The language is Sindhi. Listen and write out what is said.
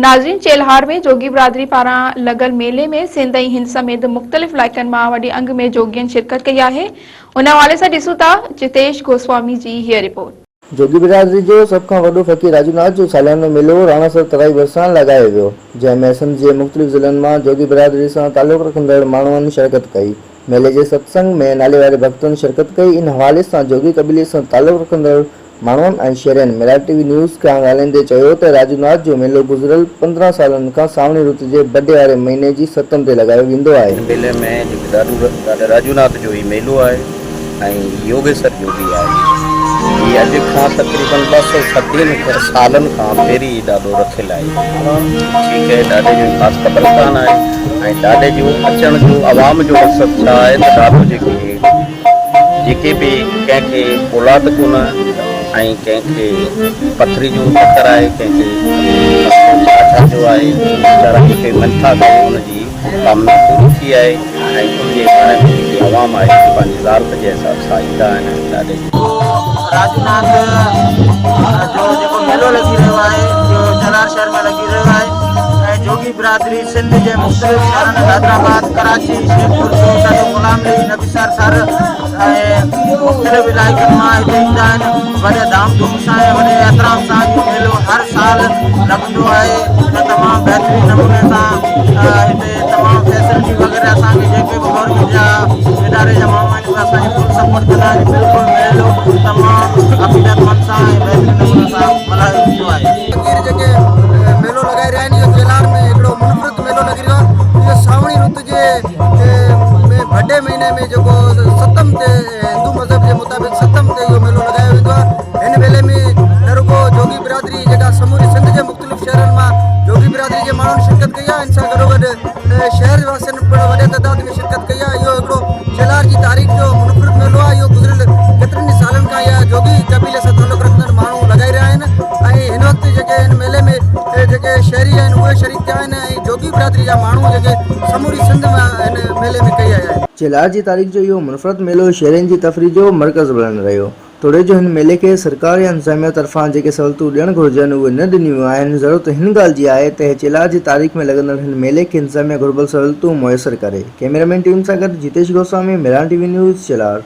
ناظرين چيلهار ۾ جوڳي برادري پاران لڳل ميلي ۾ سنڌ ۽ هند سميت مختلف علائقن مان وڏي انگ ۾ جوڳين شرڪت ڪئي آهي ان حوالي سان ڏسون ٿا جتيش گوسوامي جي هيء رپورٽ. جوڳي برادري جو سڀ کان وڏو فقير راجوناٿ جو ساليانو ميلو راڻاسر ترائي ڀرسان لڳايو ويو، جنهن ۾ سنڌ جي مختلف ضلعن مان جوڳي برادري سان تعلق رکندڙ ماڻهن شرڪت ڪئي. ميلي جي ستسنگ ۾ ناليواري ڀڳتن شرڪت ڪئي، ان حوالي سان جوڳي قبيلي سان تعلق رکندڙ ماڻهن ۽ شهرين ميراٽ ٽي وي نيوز کان ڳالهائيندي چيو ته راجو ناٿ جو ميلو گذريل 15 سالن کان سانوڻي رت جي بڊي واري مهيني جي ستم تي لڳايو ويندو آهي. هن ميلي ۾ جيڪي ڏاڏو ڏاڏا راجو ناٿ جو هي ميلو آهي ۽ يوگيسر جو به آهي. هي اڄ کان تقريبن ٻه سو ستين سالن کان پهرين هي ڏاڏو رکيل آهي. ٺيڪ آهي ڏاڏي جو خاص قبرستان آهي ۽ ڏاڏي جو اچڻ جو عوام جو مقصد ڇا آهي ته ڏاڏو جيڪي جيڪي به ڪنهن کي اولاد ڪونه ۽ ڪنهن کي پٿري جو چڪر آهي ڪنهن کي ڇا ڇا جو آهي ويچارا جيڪي منٿا ڪري ان جي ڪامنا پوري ٿي آهي ۽ ان جي گهر ۾ جيڪي عوام آهي سي پنهنجي ذات جي حساب سان ايندا آهن ۽ ڏاڏي جي راجناٿ جو جيڪو ميلو لڳي رهيو آهي اهو جلال شهر ۾ لڳي رهيو آهي ۽ جوڳي برادري سنڌ جي مختلف شهرن حيدرآباد، ڪراچي، شيخپور، ٽنڊو غلام علي، نبيسر ٿر ۽ مختلف علائقن مان هتي ايندا آهن وڏي ڌام ڌوم سان ۽ وڏي احترام سان اهو ميلو هر سال لڳندو آهي ۽ تمام بهترين نموني سان هتي تمام فيسلٽي وغيره اسان کي جيڪي به گورنمينٽ جا اداري جا ماڻهو آهن اهي اسان جي فل سپورٽ ڪندا آهن بلڪل ميلو تمام عقيدت مند سان ۽ بهترين نموني سان ملهايو ويندو آهي. فقير جيڪي ميلو لڳائي رهيا آهن اهو چيلهار ۾ هڪڙو منفرد ميلو لڳي رهيو آهي اهو سانوڻي رت جي ۾ ڀڏي مهيني ۾ جيڪو ستم تي هندو مذهب جي مطابق ستم تي اهو ميلو لڳايو ويندو آهي هن ميلي ۾ نه رڳو جوڳي برادري جيڪا سموري سنڌ جي مختلف شهرن مان جوڳي برادري جي ماڻهن شرڪت ڪئي آهي ان سان گڏوگڏ شهر واسين پڻ وڏي تعداد ۾ شرڪت ڪئي آهي اهو هڪڙو چيلهار جي تاريخ جو منفرد ميلو آهي اهو گذريل ڪيترن ئي سالن کان اها جوڳي قبيلي سان تعلق رکندڙ ماڻهو لڳائي رهيا آهن ۽ هن وقت جيڪي هن ميلي ۾ جيڪي شهري آهن اهي شريڪ ٿيا آهن ۽ جوڳي برادري جا ماڻهو جيڪي سموري سنڌ مان هن ميلي ۾ ڪهي آيا آهن. چيلهار جي تاريخ جو اهو منفرد ميلو شهرين جي تفريح جو مرڪز بڻيل رهيو. توڙي جو هن ميلي کي سرڪار يا انتظاميا طرفان جيڪي سهولتون ڏيڻ گهرجن اهي نه ڏنيون ويون آهن، ضرورت هن ڳالهه جي آهي ته چيلهار جي تاريخ ۾ لڳندڙ هن ميلي کي انتظاميا گهربل سهولتون ميسر ڪري. ڪئميرا مين ٽيم سان گڏ Jitesh Goswami, Mehran T V news, Chelhar.